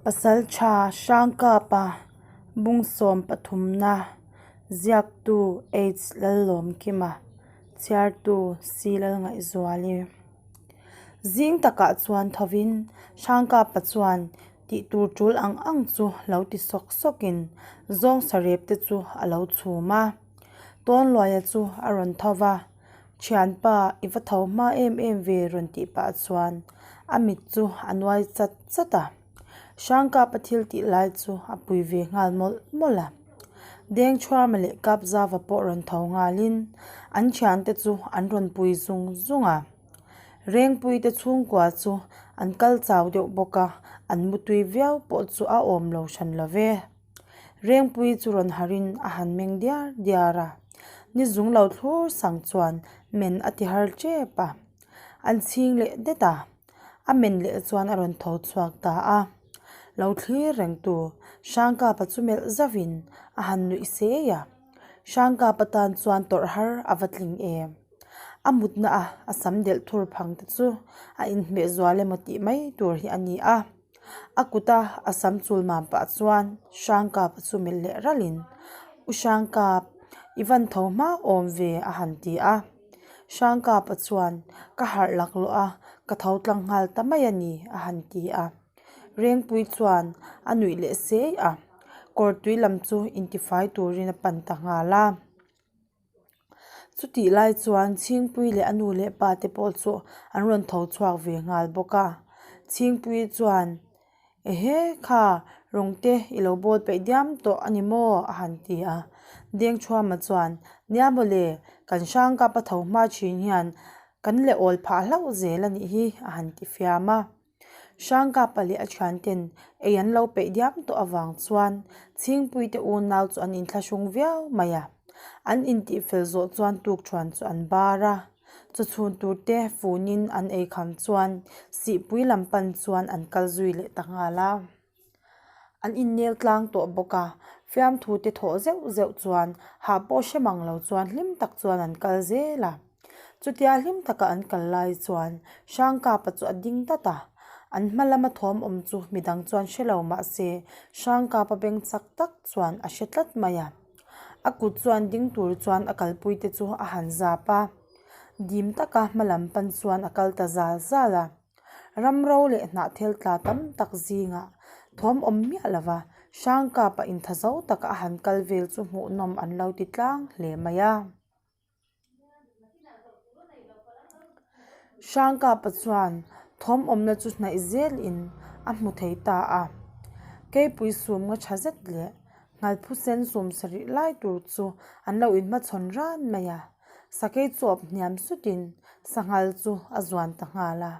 Pasaltha Hrangkapa Bungsawm pathumna ziaktu H Lallawmkima chhiartu C Lalngaihzuali Zing takah chuan thovin Hrangkapa chuan tih tur tul ang ang chu lo ti sawk sawkin zawng sarep te chu a lo chhum a. Tawnluaia chu a rawn tho va, Thianpa, i va tho hma em em ve rawn tih pah chuan a mit chu a nuai chat chat a. Hrangkapa thil tih lai chu a pui ve nghal mawlh mawlh a. Dengchhuama leh Kapzava pawh rawn tho nghalin an thiante chu an rawn pui zung zung a. Rengpuite chhungkua chu an kal chau deuh bawk a, an mutui viau pawh chu a awm lo hran lo ve. Rengpui chu rawn harin a han meng diar diar a, ni zung lo thlur sang chuan men a ti har tep a, an chhing leh det a, a men leh chuan a rawn tho chhuak ta a. Lo thlir reng tu Hrangkapa chu melh zauhin a han nuih sei a, Hrangkapa tan chuan tawrh har a va tling em. A mutna a a sam delh thur phang te chu a inhmeh zual emaw tih mai tur hi a ni a. A kuta a sam chul mam pah chuan Hrangkapa chu melh leh ralhin U Hrangkap, i van tho hma awm ve a han ti a. Hrangkapa chuan ka harh laklawh a, ka tho tlang nghal ta mai a ni a han ti a. Rengpui chuan a nuih leh sei a, kawr tui lam chu intifai turin a pan ta nghal a. Chutih lai chuan Chhingpui leh a nu leh pa te pawh chu an rawn tho chhuak ve nghal bawk a. Chhingpui chuan, Ehe kha, rawng te i lo bawl peih diam tawh a ni maw? a han ti a. Dengchhuama chuan, Nia mawle, kan hrang kap a tho hma thin hian kan leh awl phah hlauh zel a nih hi a han ti fiam a. Hrangkapa leh a thianten ei an lo peih diam tawh avang chuan Chhingpuite unau chu an inthlahrung viau mai a. An intihfel zawh chuan tukṭhuan chu an bar a, chawchhun turte funin an eikham chuan Sihpui lam pan chuan an kal zui leh ta nghal a. An innel tlang tawh bawk a, fiamthu te thawh zeuh zeuh chuan hah pawh hre mang lo chuan hlim tak chuan an kal zel a. Chutia hlim taka an kal lai chuan Hrangkapa chu a ding dat a, an hma lama thawm awm chu midang chuan hre lo mah se Hrangkapa beng chak tak chuan a hre tlat mai a. A kut chuan ding tur chuan a kalpui te chu a han zap a, dim taka hma lam pan chuan a kal ta zal zal a. Ramro leh hnahthel tla tam tak zingah thawm awm miah lova Hrangkapa inthazo taka a han kal vel chu hmuhnawm an lo ti tlang hle mai a. Hrangkapa chuan thawm awmna chu hnaih zelin a hmu thei ta a. Keipui sum nga tha zet leh nghalphu sen sum sarih lai tur chu an lo inhmachhawn ran mai a. Sakei chu awp hniam sutin sanghal chu a zuan ta nghal a.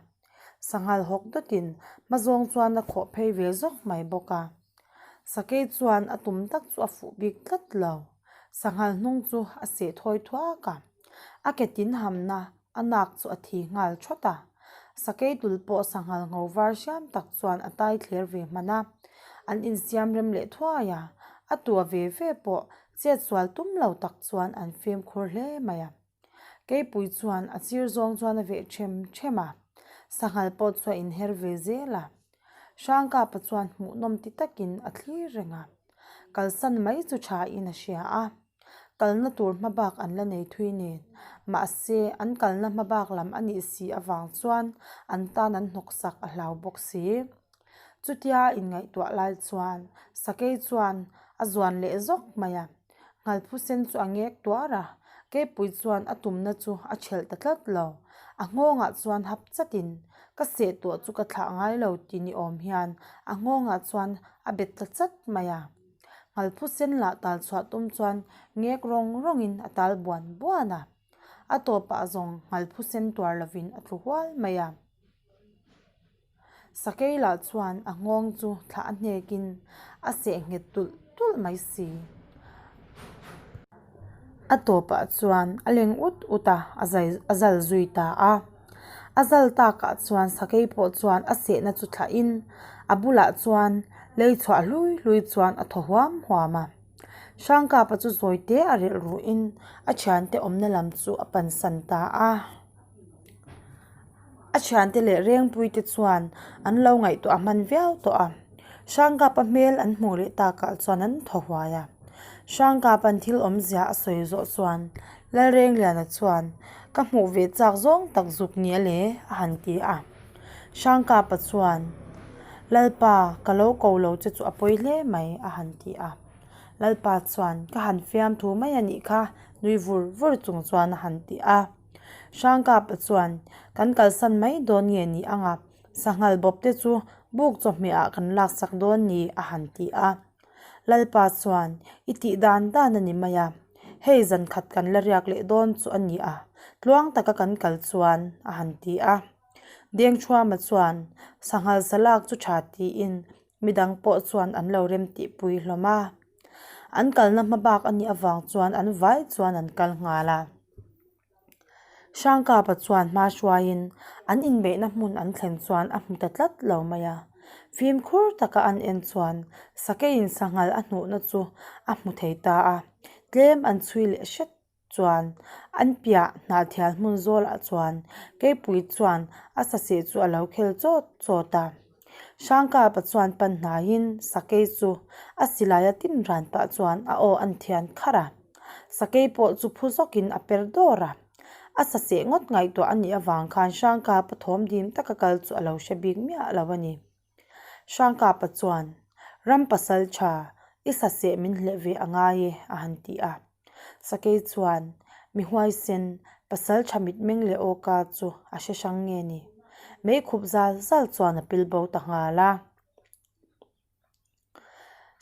Sanghal hawk dawtin hma zawng chuan a khawh phei ve zawk mai bawk a. Sakei chuan a tum tak chu a fuh bik tlat lo. Sanghal hnung chu a seh thawi thuak a. A ke tin hamna a nak chu a thi nghal thawt a. Sakei tul pawh sanghal ngho var hriam tak chuan a tai thler ve hman a. An insiam rem leh thuai a. A tua ve ve pawh Chet sual tum lo tak chuan an fimkhur hle mai a. Keipui chuan a chir zawng chuan a veh them them a, sanghal pawh chu a inher ve zel a. Hrangkapa chuan hmuhnawm ti takin a thlir reng a, kalsan mai chu thain a hria a. Kalna tur hma bak an la nei thui nen, mahse an kalna hma bak lam a nih si avang chuan an tan an hnawksak a hlau bawk si. Chutia inngaihtuah lai chuan sakei chuan a zuan leh zawk mai a, nghalphu sen chu a ngek tuar a, keipui chuan a tumna chu a thelh ta tlat lo. A nghawngah chuan hap chatin ka seh tawh chu ka thlah ngai lo ti ni awm hian a nghawngah chuan a bet ta chat mai a. Nghalphu sen lah tal chhuah tum chuan ngek rawng rawngin a tal buan buan a, a tawpah zawng nghalphu sen tuar lovin a tlu hual mai a. Sakei lah chuan a nghawng chu thlah a hnekin a seh nghet tulh tulh mai si. A tawpah chuan a leng ut ut a, a zai a zal zui ta a. A zal takah chuan sakei pawh chuan a sehna chu thlahin a bulah chuan lei chhuah hlui hlui chuan a thaw huam huam a. Hrangkapa chu zawi te a relh ruhin a thiante awmna lam chu a pansan ta a. A thiante leh rengpuite chuan an lo ngaihtuah hman viau tawh a. Hrangkapa hmel an hmuh leh takah chuan an thaw huai a. Hrangkapa'n thil awmzia a sawi zawh chuan Lalrengliana chuan, Ka hmuh ve chak zawng tak zuk ni a le, a han ti a. Hrangkapa chuan, Lalpa, ka lo ko lo che chu a pawi hle mai, a han ti a. Lalpa chuan, Ka han fiamthu mai a nih kha, nui vur vur chung chuan a han ti a. Hrangkapa chuan, Kan kalsan mai dawn nge ni ang a, sanghal bawp te chu buk chawhmeh ah kan laksak dawn ni, a han ti a. Lalpa chuan, I tih dan dan a ni mai a, hei zan khat kan la riak leh dawn chu a ni a, tluang taka kan kal chuan, a han ti a. Dengthuama chuan, Sanghal salak chu tha tiin midang pawh chuan an lo rem tihpui hlawm a. An kalna hma bak a nih avang chuan an vai chuan an kal nghal a. Hrangkapa chuan hma hruaiin an inbeihna hmun an thlen chuan a hmu ta tlat lo mai a. Fimkhur taka an en chuan sakeiin sanghal a hnuhna chu a hmu thei ta a, tlem an chhui leh hret chuan an piah hnahthial hmun zawlah chuan keipui chuan a saseh chu a lo khel chawt chawt a. Hrangkapa chuan pan hnaiin sakei chu a silai a tin ran pah chuan a aw an thian kharh a. Sakei pawh chu phu zawkin a per dawr a. A saseh ngawt ngaihtuah a nih avang khan Hrangkapa thawm dim taka kal chu a lo hre bik miah lo a ni. Hrangkapa chuan, Ram pasal tha, i saseh min hleh ve a ngai e, a han ti a. Sakei chuan, Mi huaisen, pasal tha mitmeng leh awka chu a hre hrang nge ni? Meikhup zal zal chuan a pil bo ta nghal a.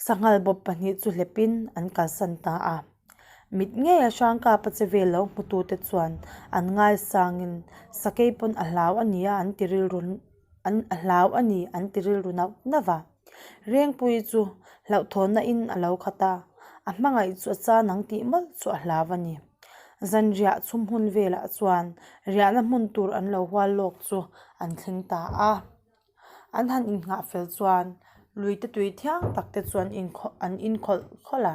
Sanghal bawp pahnih chu hlepin an kalsan ta a. Mit ngeia Hrangkapa che vel lo hmutute chuan an ngaisangin sakei pawn a hlau a nia an ti rilru an a hlau a ni an ti rilru nauh nauh a. Rengpui chu hlauhthawnna in a lo khat a, a hmangaih chu a chan ang tih mawlh chu a hlau a ni. Zanriah chhum hun velah chuan riahna hmun tur an lo hual lawk chu an thleng ta a. An han innghah fel chuan lui te tui thiang tak te chuan an inkhawlh khawlh a.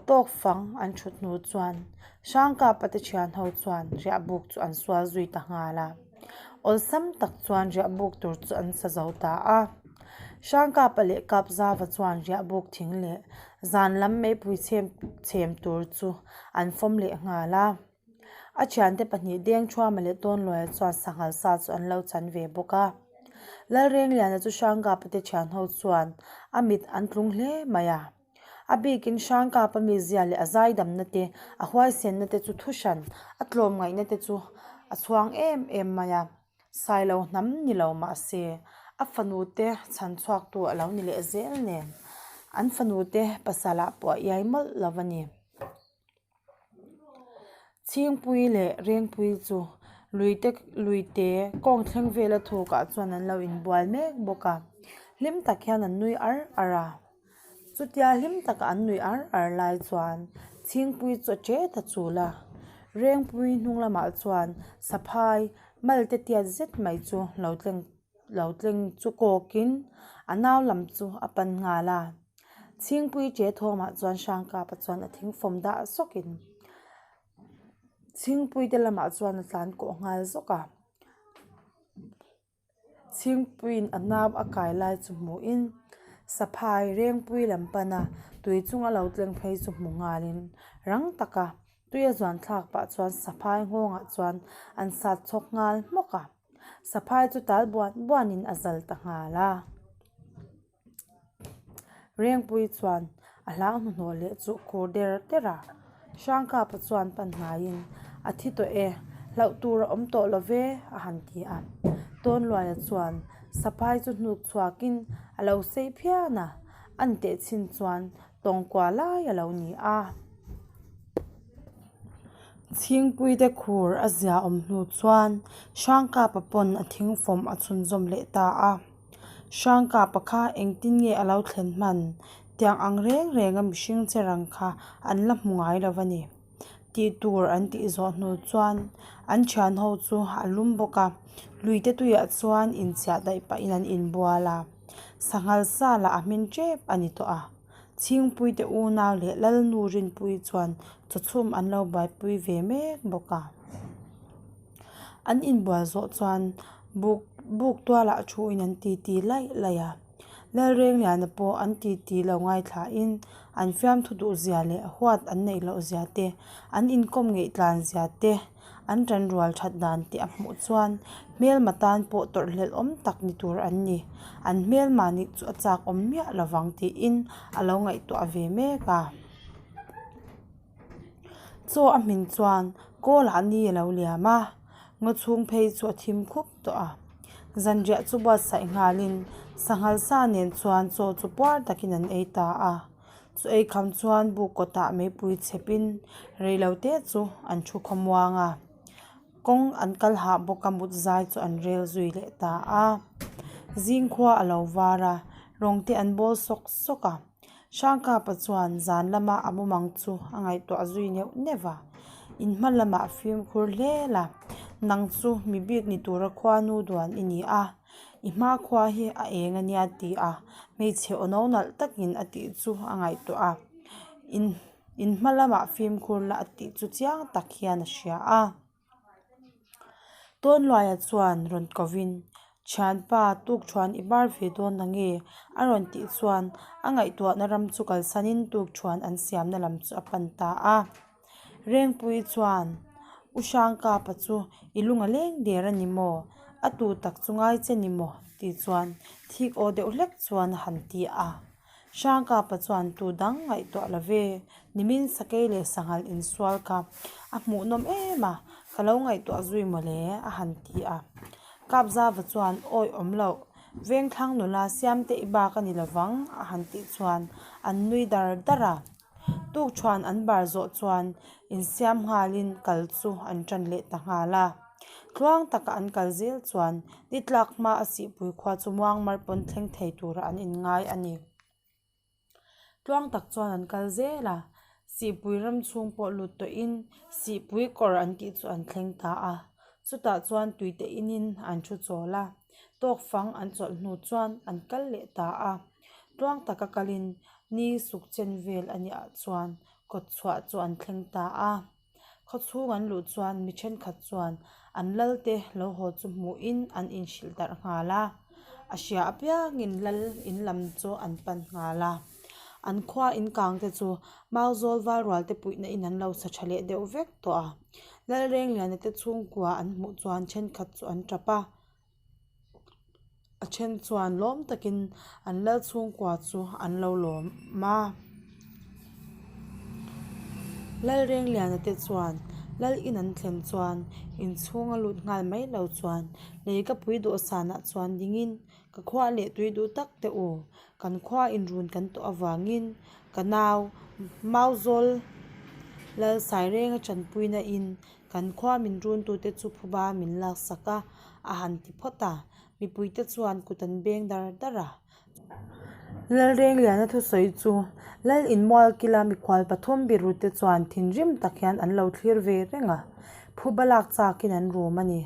Tawk fang an thut hnu chuan Hrangkapa te thian ho chuan riahbuk chu an sual zui ta nghal a. Awlsam tak chuan riahbuk tur chu an sa zo ta a. Hrangkapa leh Kapzava chuan riahbuk thing leh zan lam meipui chhem chhem tur chu an fawm leh nghal a. A thiante pahnih Dengthuama leh Tawnluaia chuan sanghal sa chu an lo chan ve bawk a. Lalrengliana chu Hrangkapa te thian ho chuan a mit an tlung hle mai a. A bikin Hrangkapa mizia leh a zaidamna te, a huaisenna te chu thu hran, a tlawmngaihna te chu a chhuang em em mai a. Sailo hnam ni lo mah se, a fanu te chhan chhuaktu a lo ni leh zel nen, an fanu te pasal ah pawh a iai mawlh lo a ni. Chhingpui leh Rengpui chu luite luite kawng thleng vela thukah chuan an lo inbual mek bawk a, hlim tak hian an nui ar ar a, chutia hlim taka an nui ar ar lai chuan Chhingpui chu a che ta chul a, Rengpui hnung lamah chuan saphai malte tiat zet mai chu lo tleng lo tleng chu kawkin a nau lam chu a pan nghal a. Chhingpui che thawmah chuan Hrangkapa chuan a thingfawm dah zawkin Chhingpui te lamah chuan a tlan kawh nghal zawk a. Chhingpuiin a nau a kai lai chu hmuhin saphai Rengpui lam pana tui chunga lo tleng phei chu hmu nghalin rang taka tui a zuan thlak pah chuan saphai nghawngah chuan an sat chhawk nghal hmawk a. Saphai chu tal buan buanin a zal ta nghal a. Rengpui chuan a hlau hnuhnawh leh chu khur der der a, Hrangkapa chuan pan hnaiin a thi tawh e, hlauh tur a awm tawh lo ve a han ti a. Tawnluaia chuan saphai chu hnuk chhuakin a lo sei phian a, an teh chhin chuan tawngkua lai a lo ni a. Chhingpuite khur a zia awm hnu chuan Hrangkapa pawn a thingfawm a chhunzawm leh ta a. Hrangkapa kha engtin nge a lo thlen hman? Tiang ang reng reng a mihring che rang kha an la hmu ngai lo a ni. Tih tur an tih zawh hnu chuan an thian ho chu a lum bawk a, luite tuiah chuan inchiah daih pahin an inbual a. Sanghal sa lah a hmin tep a ni tawh a. Chhingpuite unau leh Lalnu Rinpuii chuan chawchhum an lo buaipui ve mek bawk a. An inbual zawh chuan buk buk tualah thu in an ti ti laih laih a. Lalrengliana pawh an titi lo ngaithlain an fiamthu duhzia leh huat an neih lohzia te, an inkawm ngeih tlanzia te, an ṭanrual ṭhat dan te a hmuh chuan hmelma tan pawh tawrhhlelh awm tak ni tur an ni. An hmelma nih chu a chak awm miah lovang tiin a lo ngaihtuah ve mek a. Chaw a hmin chuan kawlah ni a lo liam a, ngaw chhung phei chu a thim khup tawh a. Zanriah chu buatsaih nghalin sanghal sa nen chuan chaw chu puar takin an ei ta a. Chu ei kham chuan buk kawtah meipui chhepin reilote chu an thu khawmuang a. Kawng an kal hah bawk a mut zai chu an rel zui leh ta a. Zingkhua a lo var a, rawng te an bawl sawk sawk a. Hrangkapa chuan zan lama a mumang chu a ngaihtuah zui neuh neuh a, In hma lamah fimkhur hle la, nang chu mi bik ni tura khuanu duan i ni a, i hmakhua hi a eng a nia ti a hmeichhe aw no nalh takin a tih chu a ngaihtuah a, In in hma lamah fimkhur la a tih chu chiang tak hian a hria a. Tawnluaia chuan rawn kovin, Thianpa, tukṭhuan i bar ve dawn na nge? a rawn tih chuan a ngaihtuahna ram chu kalsanin tukṭhuan an siamna lam chu a pan ta a. Rengpui chuan, U Hrangkapa chu i lung a leng der a ni maw? A tu tak chu ngai che ni maw? tih chuan thik aw deuh hlek chuan a han ti a. Hrangkapa chuan tu dang ngaihtuah lo ve, nimin sakei leh sanghal insual kha a hmuhnawm em a, ka lo ngaihtuah zui mawle a han ti a. Kapzava chuan awi awm loh, Vengthlang nula Siamte i bak a ni lovang a han tih chuan an nui dar dar a. Tukṭhuan an bar zawh chuan insiam nghalin kal chu an ṭan leh ta nghal a. Tluang taka an kal zel chuan ni tlak hma a sihpui khua chu muangmar pawn thleng thei tura an inngai a ni. Tluang tak chuan an kal zel a, sihpui ram chhung pawh lut tawhin sihpui kawr an tih chu an thleng ta a. Chutah chuan tuite inin an thu chawl a, tawk fang an chawlh hnu chuan an kal leh ta a. Tluang taka kalin ni suk chen vel a nih ah chuan kawtchhuah chu an thleng ta a. Khawchhung an luh chuan mi thenkhat chuan an lalte lo haw chu hmuhin an inhrilh darh nghal a, a hria apiangin lal in lam chu an pan nghal a. An khua in kang te chu Mauzawl Valrual te puihna in an lo sa tha leh deuh vek tawh a. Lalrengliana te chhungkua an hmuh chuan thenkhat chu an tap a. A then chuan lawm takin an lal chhungkua chu an lo lawm a. Lalrengliana te chuan lal in an thlen chuan inchhung a lut nghal mai lo chuan leikapui dawhsanah chuan dingin ka khua leh tui duh tak teh u kan khua inrun kan tawh avangin ka nau Mauzawl Lalsairenga tanpuina in Kan khua min runtute chu phuba min laksak a, a han ti phawt a. Mipuite chuan kut an beng dar dar a. Lalrengliana thusawi chu Lal Inmualkila mikhual pathum birute chuan thinrim tak hian an lo thlir ve reng a, phuba lak chakin an rum a ni.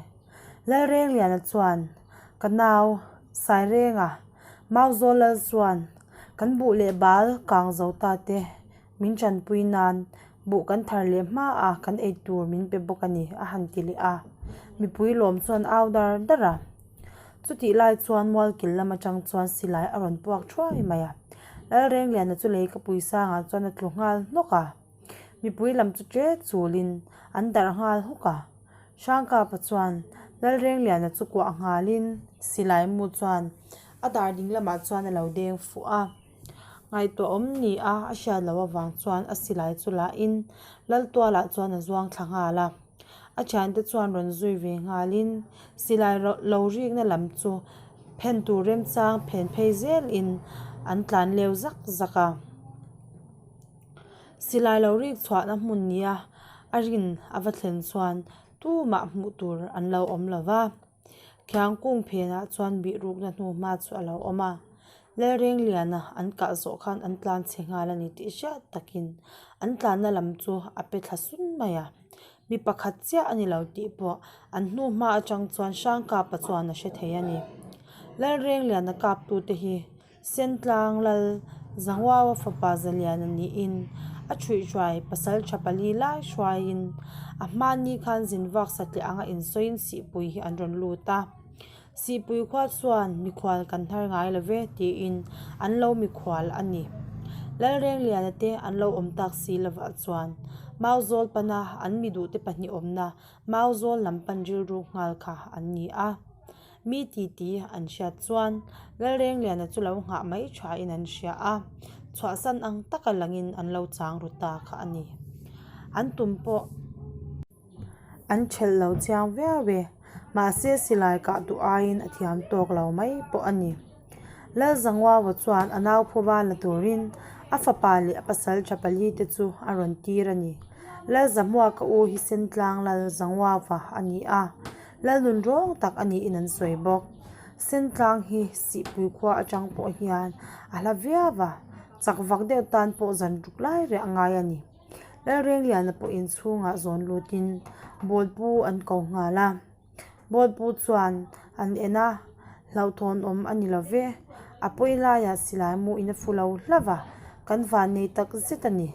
Lalrengliana chuan, Ka nau, Sairenga, Mauzawl Lal chuan kan buh leh bal kang zo ta te Min tanpui nan buh kan thar leh hma a, kan ei tur min pe bawk a ni, a han ti leh a. Mipui lawm chuan au dar dar a. Chutih lai chuan mualkil lam atang chuan silai a rawn puak thuai mai a. Lalrengliana chu lei ka pui sangah chuan a tlu nghal hnawk a. Mipui lam chu ṭe chulin an darh nghal huk a. Hrangkapa chuan Lalrengliana chu kuah nghalin silai mu chuan a dar ding lamah chuan a lo deng fuh a. Ngaihtuah awm ni a, a hriat loh avang chuan a silai chu lahin Laltualah chuan a zuang thla nghal a. A thiante chuan rawn zui ve nghalin silai lo rikna lam chu phen tur remchang phen phei zelin an tlan leu zak zak a. Silai lo rik chhuahna hmun nia a rin a va thlen chuan tumah hmuh tur an lo awm lo va. Khiang kung phenah chuan bihrukna hnuhma chu a lo awm a. Lalrengliana an kah zawh khan an tlan chhe nghal a ni tih hriat takin an tlanna lam chu a pe thla sun mai a. Mi pakhat chiah a ni lo tih pawh an hnuhma atang chuan Hrangkapa chuan a hre thei a ni. Lalrengliana kaptute hi Sentlang Lal Zanguaua fapa Zaliana niin a ṭhuihhruai pasal ṭha pali lai hruaiin a hmani khan zin vak satliah anga insawiin sihpui hi an rawn lut a. Sihpui khua chuan mikhual kan hnar ngai lo ve tiin an lo mikhual a ni. Lalrengliana te an lo awm tak si lovah chuan Mauzawl pana an mi duhte pahnih awmna Mauzawl lam pan rilru nghal kha an ni a. Mi titi an hriat chuan Lalrengliana chu lo nghah mai thain an hria a, chhuahsan ang taka langin an lo chang ru ta kha a ni. An tum pawh. An thelh lo chiang viau e, mahse silai kah duh aiin a thiam tawk lo mai pawh a ni. Lalzanguaua chuan a nau phuba la turin a fapa leh a pasal tha pali te chu a rawn tir a ni. Lalzahmuaka u hi Sentlang Lalzanguaua a ni a, Lalnun rawng tak a niin an sawi bawk. Sentlang hi Sihpui khua atang pawh hian a hla viau a, chak vak deuh tan pawh zan ruk lai reh a ngai a ni. Lalrengliana pawh inchhungah zawn lutin bawlpu an ko nghal a, bawlpu chuan an en a, hlauhthawn awm a ni lo ve, a pawi laiah silai mu in a fu lo hlauh va, kan van nei tak zet a ni,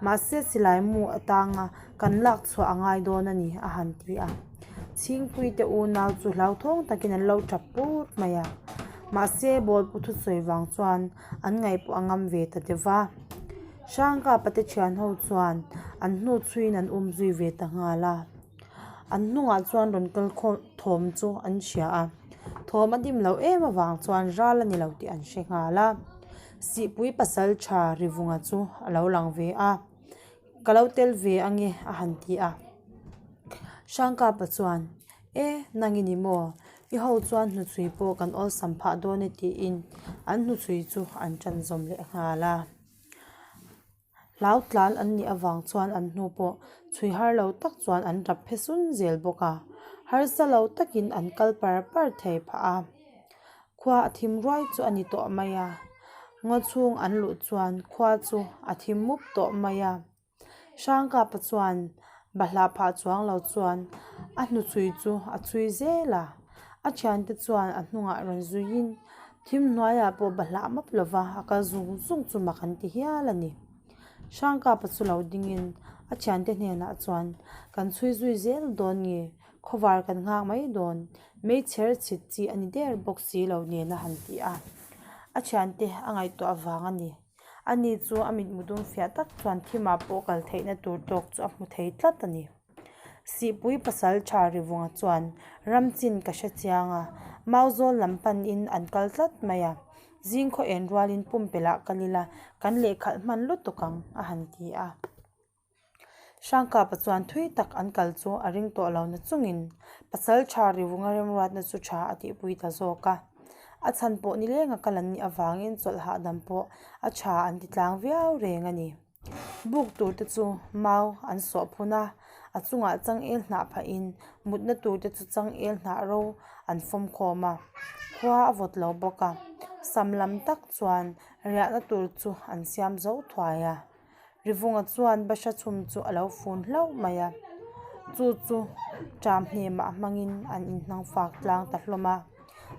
mahse silai mu atanga kan lak chhuah a ngai dawn a ni a han ti a, Chhingpuite unau chu hlauthawng takin an lo tap pur mai a, mahse bawlpu thusawi vang chuan an ngaihpawh a ngam ve ta deuh va. Hrangkapa te thian ho chuan an hnu chhuiin an um zui ve ta nghal a, an hnungah chuan rawn kal khawm thawm chu an hria a, thawm a dim loh em avang chuan ral a ni lo tih an hre nghal a, Sihpui pasal tha Rivunga chu a lo lang ve a, ka lo tel ve ange a han ti a, Hrangkapa chuan e nang i ni maw i ho chuan hnuchhui pawh kan awlsam phah dawn e tiin an hnuchhui chu an tan zawm leh nghal a. Hlau tlan an nih avang chuan an hnu pawh chhui har lo tak chuan an rap phe sun zel bawk a, harsa lo takin an kal par par thei phah a. Khua a thim ruai chu a ni tawh mai a, ngaw chhung an luh chuan khua chu a thim mup tawh mai a. Hrangkapa chuan bahlah phah chuang lo chuan a hnuchhui chu a chhui zel a, a thiante chuan a hnungah rawn zuiin thim hnuaiah pawh bahlah map lova a kal zung zung chu mak an ti hial a ni. Hrangkapa chu lo dingin a thiante hnenah chuan kan chhui zui zel dawn nge khawvar kan nghak mai dawn meichher chhit chi a ni der bawk si lo nen a han ti a, a thiante a ngaihtuah vang a ni. Ani chu a mitmu dum fiah tak chuan thimah pawh kal theihna tur tawk chu a hmu thei tlat a ni. Sihpui pasal tha Rivunga chuan ram chin ka hre chiang a, Mauzawl lam panin an kal tlat mai a, zing khaw en rualin pumpelh ah kal ila kan lehkhalh hman lutuk ang a han ti a. Hrangkapa chuan thui tak an kal chu a ring tawh lo na chungin pasal tha Rivunga remruatna chu tha a tihpui ta zawk a. A chhan pawh nilenga kal an nih avangin chawlh hahdam pawh a tha an ti tlang viau reng a ni. Buk tur te chu mau an sawh phun a, a chungah changel hnah phahin mutna tur te chu changel hnah ro an fawm khawm a, khua a vawt lo bawk a, sam lam tak chuan riahna tur chu an siam zo thuai a. Rivunga chuan bahra chhum chu a lo fun hlauh mai a, chu chu ṭam hnemah hmangin an inhnang fak tlang ta hlawm a.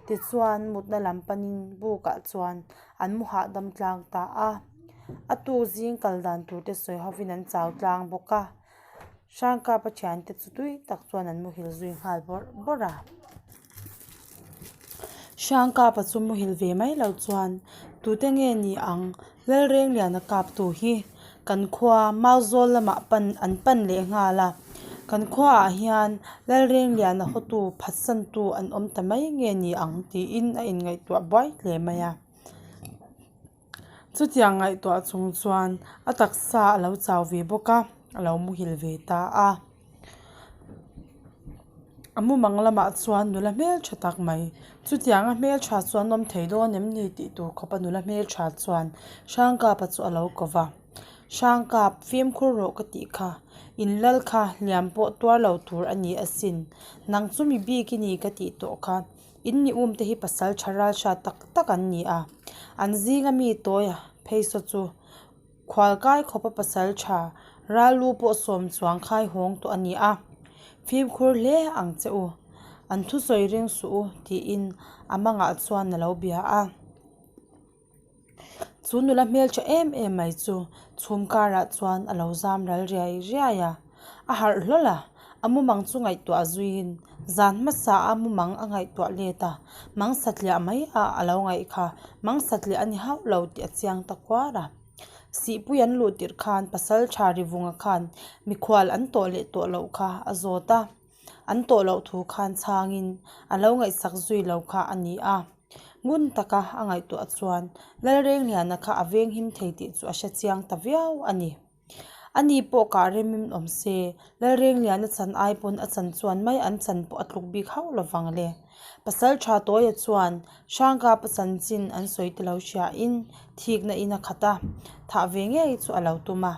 Tichuan mutna lam panin bukah chuan an mu hahdam tlang ta a, a tuk zing kal dan tur te sawi hovin an chau tlang bawk a. Hrangkapa thiante chu tui tak chuan an muhil zui nghal bawrh bawrh a. Hrangkapa chu muhil ve mai lo chuan tute nge ni ang Lalrengliana kaptu hi kan khua Mauzawl lamah pan an pan leh nghal a, kan khuaah hian Lalrengliana hawtu phatsantu an awm ta mai nge ni ang tiin a inngaihtuah buai hle mai a. Chutiang ngaihtuah chung chuan a taksa a lo chau ve bawk a, a lo muhil ve ta a. A mumang lamah chuan nula hmeltha tak mai, chutianga hmeltha chu an awm thei dawn em ni tih tur khawpa nula hmeltha chuan Hrangkapa chu a lo ko va. Hrangkap, fimkhur rawh ka tih kha, in lal kha hliam pawh tuar lo tur a ni asin, nang chu mi bik i ni ka tih tawh kha. In ni um te hi pasal tha ral hrat tak tak an ni a, an zinga mi tawi phei saw chu khualkai khawpa pasal tha ral lu pawh sawm chuang khai hawng tawh a ni a, fimkhur hle ang che u, an thusawi ring suh u tiin a mangah chuan a lo bia a. Chu nula hmeltha em em mai chu chhum karah chuan a lo zam ral riai riai a, a harh hlawl a, a mumang chu ngaihtuah zuiin Zan hmasa a mumang a ngaihtuah let a, mang satliah mai a a lo ngaih kha mang satliah a ni hauh lo tih a chiang ta kuar a. Sihpui an luh tirh khan pasal tha Rivunga khan mikhual an tawh leh tawh loh kha a zawt a, an tawh loh thu khan chhangin a lo ngaihsak zui lo kha a ni a. Ngun taka a ngaihtuah chuan Lalrengliana kha a venghim thei tih chu a hre chiang ta viau a ni. Ani pawh kah remin awm se, Lalrengliana chan ai pawn a chan chuan mai an chan pawh a tluk bik hauh lovang le. Pasal tha Tawia chuan Hrangkapa chanchin an sawi te lo hriain thikna in a khat a, thah ve ngei chu a lo tum a.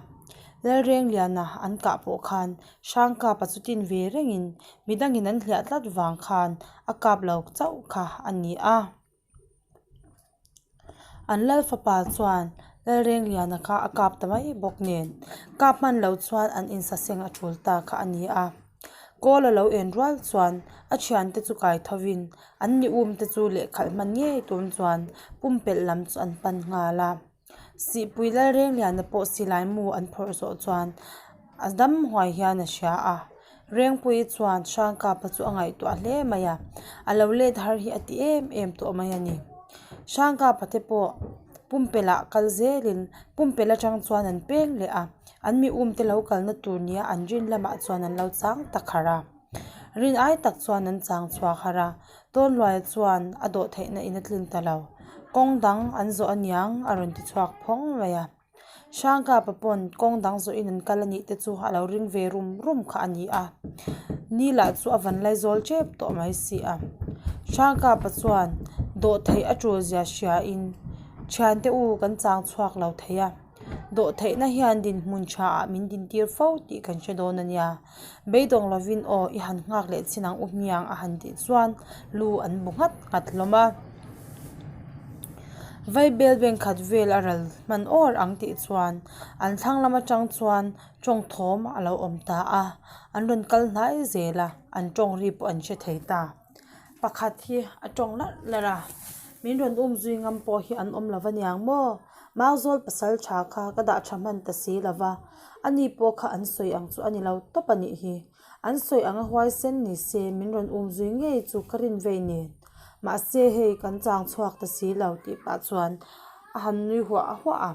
Lalrengliana an kah pawh khan Hrangkapa chu tin ve rengin midangin an hliah tlat vang khan a kap lo chauh kha a ni a. An lal fapa chuan Lalrengliana kha a kap ta mai bawk nen kap hman lo chuan an insaseng a tul ta kha a ni a. Kawl a lo en rual chuan a thiante chu kai tho in an ni um te chu lehkhalh hman ngei tum chuan pumpelh lam chu an pan nghal a. Sihpui Lalrengliana pawh silai mu an phawrh zawh chuan a dam huai hian a hria a. Rengpuii chuan Hrangkapa chu a ngaihtuah hle mai a, a lo let har hi a ti em em tawh mai a ni. Hrangkapa te pawh pumpelh ah kal zelin pumpelh atang chuan an peng leh a, an mi um te lo kalna tur nia an rin lamah chuan an lo chang ta kharh a. Rin ai tak chuan an chang chhuak har a, Tawnluaia chuan a dawh theihna in a tlin ta lo. Kawng dang an zawh aniang a rawn ti chhuak phawng mai a. Hrangkapa pawn kawng dang zawhin an kal a nih te chu a lo ring ve rum rum kha a ni a, ni lah chu a van laizawl tep tawh mai si a. Hrangkapa chuan dawhtheih a tul zia hriain thiante u kan chang chhuak lo thei a, dawhtheihna hian dinhmun tha ah min dintir fo tih kan hre dawn a nia. Beidawng lovin aw i han nghak leh chin ang u hmiang a han tih chuan lu an bu nghat nghat hlawm a. Vaibel bank khat vel a ral hman awr ang tih chuan an thlang lam atang chuan tawng thawm a lo awm ta a, an rawn kal hnai zel a, an tawng ri pawh an hre thei ta. Pakhat hi a tawng larh larh a, min rawn um zui ngam pawh hi an awm lo va niang maw? Mauzawl pasal tha kha ka dah tha hman ta si lo va, ani pawh kha an sawi ang chu a ni lo tawp a nih hi. An sawi anga huaisen ni se min rawn um zui ngei chu ka rin vei nen. Mahse hei kan chang chhuak ta si lo tih pah chuan a han nui huah huah a.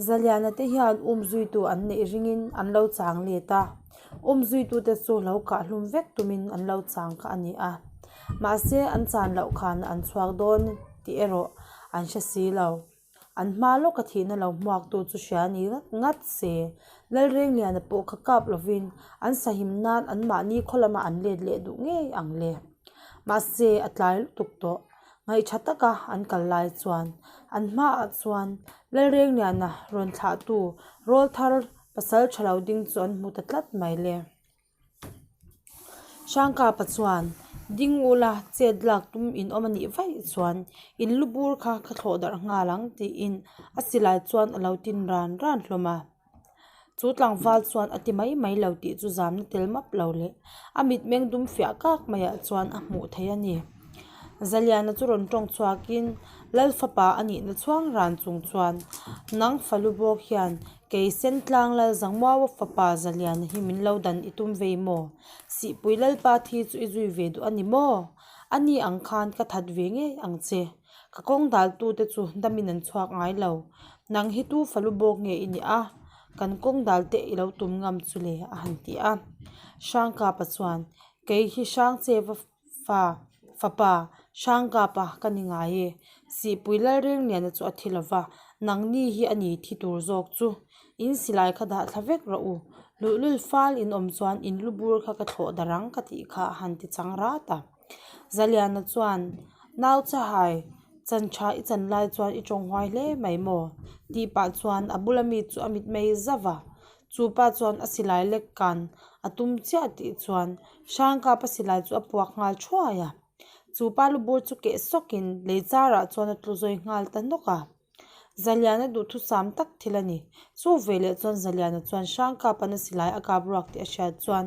Zaliana te hian um zuitu an neih ringin an lo chang let a, um zuitute chu lo kah hlum vek tumin an lo chang kha a ni a. Mahse an chan loh khan an chhuak dawn tih erawh an hre si lo. An hma lawka thihna lo hmuaktu chu hria ni ngat se, Lalrengliana pawh kha kap lovin an sahim nan anmahni khaw lamah an let leh duh ngei ang le. Mahse a tlai lutuk tawh. Ngaihṭha taka an kal lai chuan an hmaah chuan Lalrengliana rawn thlahtu rawlthar pasal ṭha lo ding chu an hmu ta tlat mai le. Hrangkapa chuan ding ula chet lak tum in awm a nih vaih chuan in lu bur kha ka thlawh darh nghal ang tiin a silai chuan a lo tin ran ran hlawm a. Chu tlangval chuan a ti mai mai lo tih chu zamna tel map lo leh a mitmeng dum fiah kak maiah chuan a hmuh theih a ni. Zaliana chu rawn tawng chhuakin Lal fapa a nihna chhuang ran chung chuan nang falu bawk hian kei Sentlang Lal Zangmuaua fapa Zaliana hi min lo dan i tum vei maw? Sihpui Lalpa thi chu i zui ve duh a ni maw? Ani ang khan ka that ve ngei ang che. Ka kawng daltute chu damin an chhuak ngai lo. Nang hi tu falu bawk nge i nih a? Kan kawng dal te i lo tum ngam chu le a han ti a. Hrangkapa chuan, Kei hi Hrangcheva fa, fapa, Hrangkapa ka ni ngai e. Sihpui Lalrengliana chu a thi lo va, nangni hi a ni thi tur zawk chu. In silai kha dah thla vek rawh u. Luhlul fal in awm chuan in lu bur kha ka thlawh darh ang ka tih kha a han ti chang rat a. Zaliana chuan, Nau chahai, chan tha i chan lai chuan i tawng huai hle mai maw? tih pah chuan a bula mi chu a mitmei zauh a. Chu pa chuan a silai lek kan a tum chiah tih chuan Hrangkapa silai chu a puak nghal thuai a. Chu pa lu bur chu keh sawkin lei charah chuan a tlu zawi nghal ta nawk a. Zaliana duhthusam tak thil a ni. Chu veleh chuan Zaliana chuan Hrangkapana silai a kap ruak tih a hriat chuan,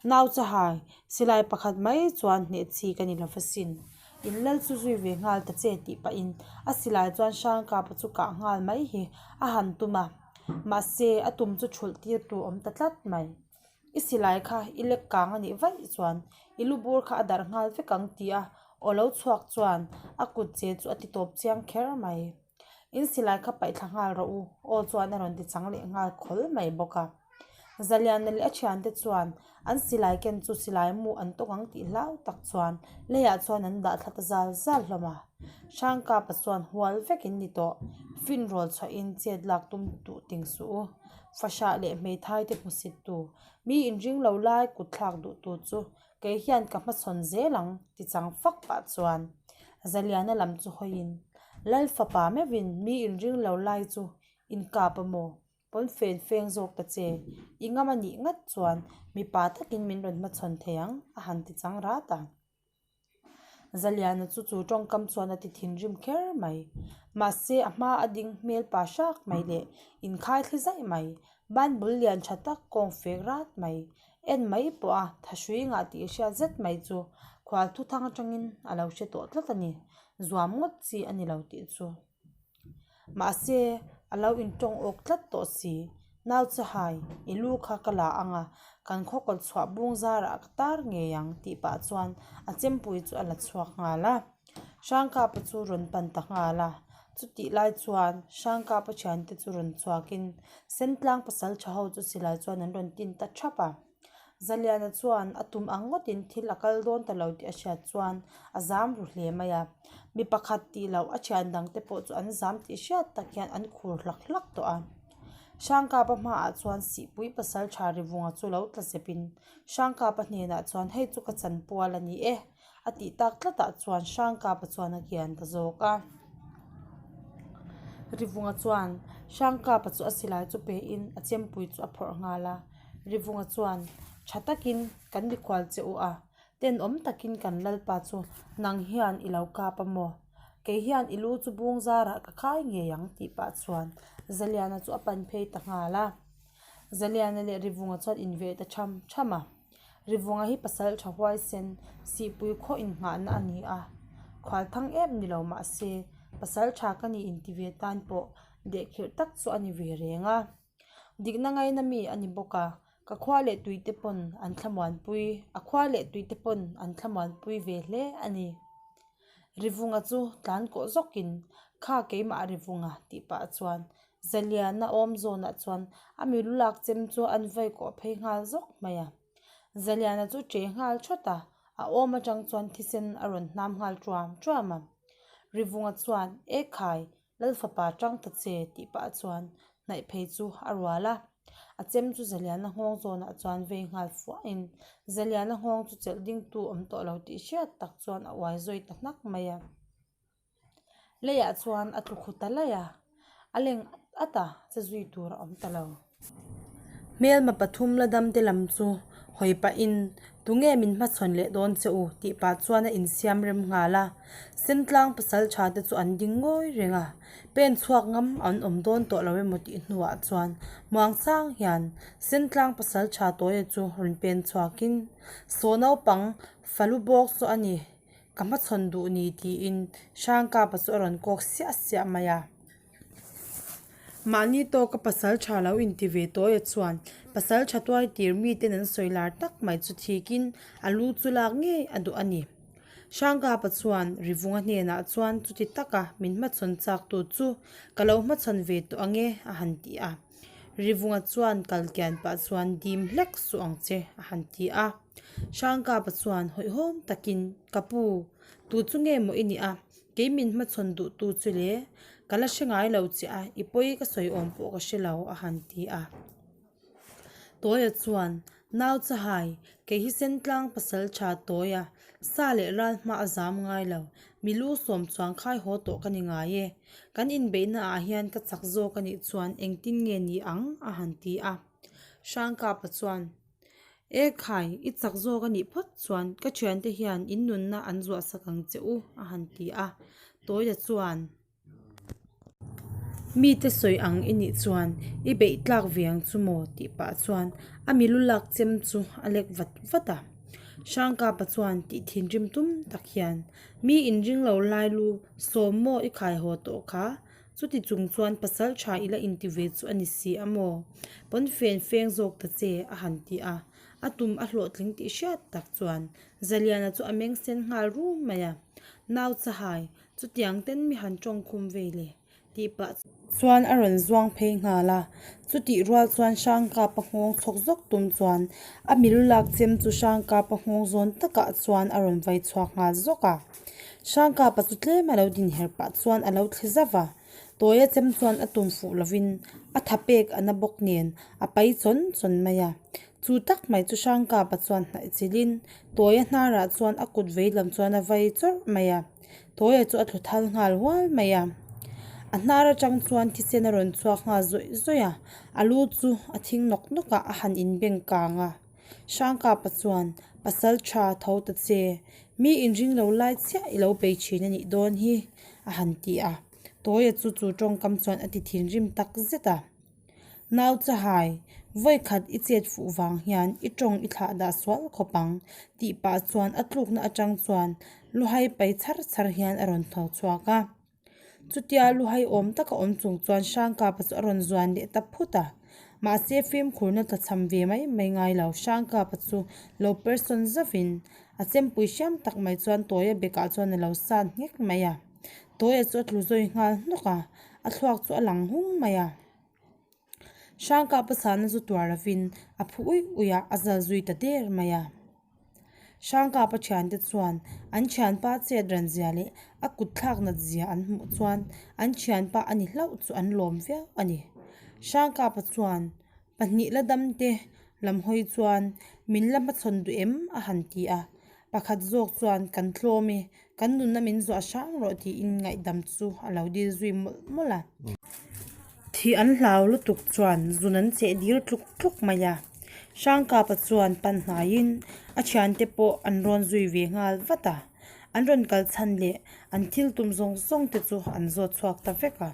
Nau chahai, silai pakhat mai chuan hneh chi ka ni lo va sin. In lal chu zui ve nghal ta che tih pahin a silai chuan Hrangkapa chu kah nghal mai hi a han tum a. Mahse, a tum chu thulh tir tur awm ta tlat mai. I silai kha i lek kang a nih vaih chuan i lu bur kha a darh nghal vek ang ti a aw lo chhuak chuan a kut che chu a ti tawp chiang kher mai. In silai kha paih thla nghal rawh u aw chuan a rawn ti chang leh nghal khawl mai bawk a. Zaliana leh a thiante chuan an silai ken chu silai mu an tawk ang tih hlau tak chuan leiah chuan an dah thla ta zal zal hlawm a. Hrangkapa chuan hual vek in ni tawh, finrawl chhuahin chet lak tum duh ting suh u. Fahrah leh hmeithai te hmusit tu, mi inring lo lai kut thlak duh tu chu kei hian ka hmachhawn zel ang ti chang fak pah chuan Zaliana lam chu hawiin, Lal fapa meuhin mi inring lo lai chu inkap a maw? Pawn fen feng zawk ta che, i ngam a nih ngat chuan mipa takin min rawn hmachhawn thei ang a han ti chang rat a. Zaliana chu chu tawngkam chuan a ti thinrim kher mai. Mahse a hma a ding hmel pa hrak mai leh inkhai thli zaih mai, banbul lian tha tak kawng fek rat mai, en mai pawh a thahrui ngah tih hriat zet mai chu khual thuthang atangin a lo hre tawh tlat a ni, zuam ngawt chi a ni lo tih chu. Mahse, a lo intawng awk tlat tawh si. Nau chahai, i lu kha ka la ang a, kan khaw kawt chhuah bung zarah ka tar ngei ang tih pah chuan a chempui chu a la chhuak nghal a. Hrangkapa chu rawn pan ta nghal a. Chutih lai chuan Hrangkapa thiante chu rawn chhuakin Sentlang pasal tha ho chu silai chuan an rawn tin ta thap a. Zaliana chuan a tum ang ngawtin thil a kal dawn ta lo tih a hriat chuan a zam ru hle mai a. Mi pakhat tih loh a thian dang te pawh chu an zam tih hriat tak hian an khur hlak hlak tawh a. Hrangkapa hmaah chuan Sihpui pasal tha Rivunga chu lo tla zepin Hrangkapa hnenah chuan hei chu ka chanpual a ni e a tih tak tlatah chuan Hrangkapa chuan a kian ta zawk a. Rivunga chuan Hrangkapa chu a silai chu pehin a chempui chu a phawrh nghal a. Rivunga chuan tha takin kan mikhual che u a, tenawm takin kan lalpa chu nang hian i lo kap a maw? Kei hian i lu chu bung zarah ka khai ngei ang tih pah chuan Zaliana chu a pan phei ta nghal a. Zaliana leh Rivunga chuan inveh ta tham tham a. Rivunga hi pasal tha huaisen sihpui khaw innghahna a ni a, khual thang em ni lo mahse pasal tha ka ni inti ve tan pawh dehkhirh tak chu a ni ve reng a. Dikna ngaina mi a ni bawk a, ka khua leh tui te pawn an thlamuanpui, a khua leh tui te pawn an thlamuanpui ve hle a ni. Rivunga chu tlan kawh zawkin, Kha keimah Rivunga tih pah chuan Zaliana awm zawnah chuan a mi lu lak chem chu an vawi kawh phei nghal zawk mai a. Zaliana chu che nghal thawt a, a awm atang chuan thisen a rawn hnam nghal tuam tuam a. Rivunga chuan, Ekhai, Lalfapa tang ta che tih pah chuan hnaih phei chu a rual a, a chem chu Zaliana nghawng zawnah chuan vei nghal fuahin Zaliana nghawng chu chelh dingtu awm tawh lo tih hriat tak chuan a uai zawi ta hnak mai a. Leiah chuan a tlu khu ta laih a, a leng at a, che zui tur a awm ta lo. Hmelma pathum la dam te lam chu hawi pahin tunge min hmachhawn leh dawn che u tih pah chuan a insiam rem nghal a, Sentlang pasal tha te chu an ding ngawi reng a, pen chhuak ngam an awm dawn tawh lo emaw tih hnuah chuan muangchang hian Sentlang pasal tha tawia chu rawn pen chhuakin saw naupang falu bawk chu a ni ka hmachhawn duh ni tiin Hrangkapa chu a rawn kawk siah siah mai a. Mahni tawka pasal tha lo inti ve tawia chuan pasal tha tuai tir miten an sawi lar tak mai chu thikin a lu chu lak ngei a duh a ni. Hrangkapa chuan Rivunga hnenah chuan chuti taka min hmachhawn chak tu chu ka lo hmachhawn ve tawh ang e a han ti a. Rivunga chuan kal kian pah chuan dim hlek suh ang che a han ti a. Hrangkapa chuan hawihhawm takin ka pu tu chu nge maw i nih a? Kei min hmachhawn duh tu chu le, ka la hre ngai lo che a, i pawi ka sawi awm pawh ka hre lo, a han ti a. Tawia chuan, Nau chahai, kei hi Sentlang pasal tha Tawia, sa leh ral hma a zam ngai lo, mi lu sawm chuang khai haw tawh ka ni ngai e. Kan inbeihna ah hian ka chak zawk a nih chuan engtin nge ni ang? a han ti a. Hrangkapa chuan, E khai, i chak zawk a nih phawt chuan ka thiante hian in nunna an zuah sak ang che u, a han ti a. Tawia chuan, Mite sawi ang i nih chuan i beih tlak ve ang chu maw? tih pah chuan a milu lak chem chu a lek vat vat a. Hrangkapa chuan tih thinrim tum tak hian, Mi inring lo lai lu sawm maw i khai haw tawh kha? Chuti chung chuan pasal tha i la inti ve chu a ni si a maw? Pawn fen feng zawk ta che, a han ti a. A tum a hlawhtling tih hriat tak chuan Zaliana chu a meng sen nghal rum mai a, Nau chahai, chutiang ten mi han tawngkhum vei le tih pah chuan a rawn zuang phei nghal a. Chutih rual chuan Hrangkapa nghawng chhawk zawk tum chuan a milu lak chem chu Hrangkapa nghawng zawn takah chuan a rawn vai chhuak nghal zawk a. Hrangkapa chu tlem a lo dinher pah chuan a lo thli zauh a. Tawia chem chuan a tum fuh lovin a tha pek a na bawk nen a pai chawn chawn mai a. Chu tak mai chu Hrangkapa chuan hnaih chilhin Tawia hnarah chuan a kut vei lam chuan a vai chawrh mai a. Tawia chu a tlu thal nghal hual mai a. A hnar atang chuan thisen a rawn chhuak nghal zawih zawih a, a lu chu a thing nawk nawk a, a han inbeng kang a. Hrangkapa chuan, Pasal tha tho ta che, mi inring lo lai chiah i lo bei thin a nih dawn hi, a han ti a. Tawia chu chu tawngkam chuan a ti thinrim tak zet a. Nau chahai, vawikhat i chet fuh vang hian i tawng i thlah dah sual khawp ang, tih pah chuan a tlukna atang chuan luhai pai chhar chhar hian a rawn tho chhuak a. Chutia luhai awm taka awm chung chuan Hrangkapa chu a rawn zuan leh ta phut a. Mahse fimkhurna tlachham ve mai mai ngai lo, Hrangkapa chu lo person zauhin a chempui hriam tak mai chuan Tawia bekah chuan a lo sat nghek mai a. Tawia chu a tlu zawi nghal hnawk a, a thluak chu a lang hung mai a. Hrangkapa sahna chu tuar lovin a phu uih uih a, a zal zui ta der mai a. Hrangkapa thiante chuan an thianpa chet ran zia leh a kut thlak nat zia an hmuh chuan an thianpa a ni hlauh chu an lawm viau a ni. Hrangkapa chuan Pahnih la dam te lam hawi chuan min la hmachhawn duh em? a han ti a. Pakhat zawk chuan kan tlawm e, kan nunna min zuah hrang rawh tiin ngaihdam chu a lo dil zui mawlh mawlh a. Thih an hlau lutuk chuan zun an cheh dil tluk tluk mai a. Hrangkapa chuan pan hnaiin a thiante pawh an rawn zui ve nghal vat a. An rawn kal chhan leh an thil tum zawng zawng te chu an zawt chhuak ta vek a.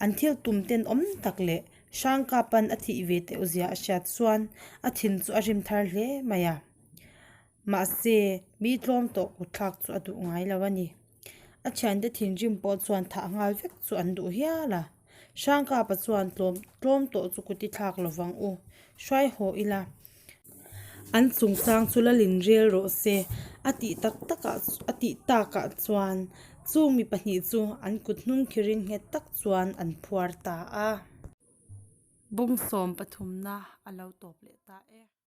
An thil tum tenawm tak leh Hrangkapan a thih ve teuh zia a hriat chuan a thin chu a rim thar hle mai a. Mahse, mi tlawm tawh kutthlak chu a duh ngai lo a ni. A thiante thinrim pawh chuan thah nghal vek chu an duh hial a. Hrangkapa chuan tlawm tlawm tawh chu kuti thlak lovang u, hruai haw ila. An chungchang chu lalin rel rawh se a tih tak takah a tih takah chuan chung mi pahnih chu an kut hnung khirin nghet tak chuan an phuar ta a. Bung sawm pathumna a lo tawp leh ta e.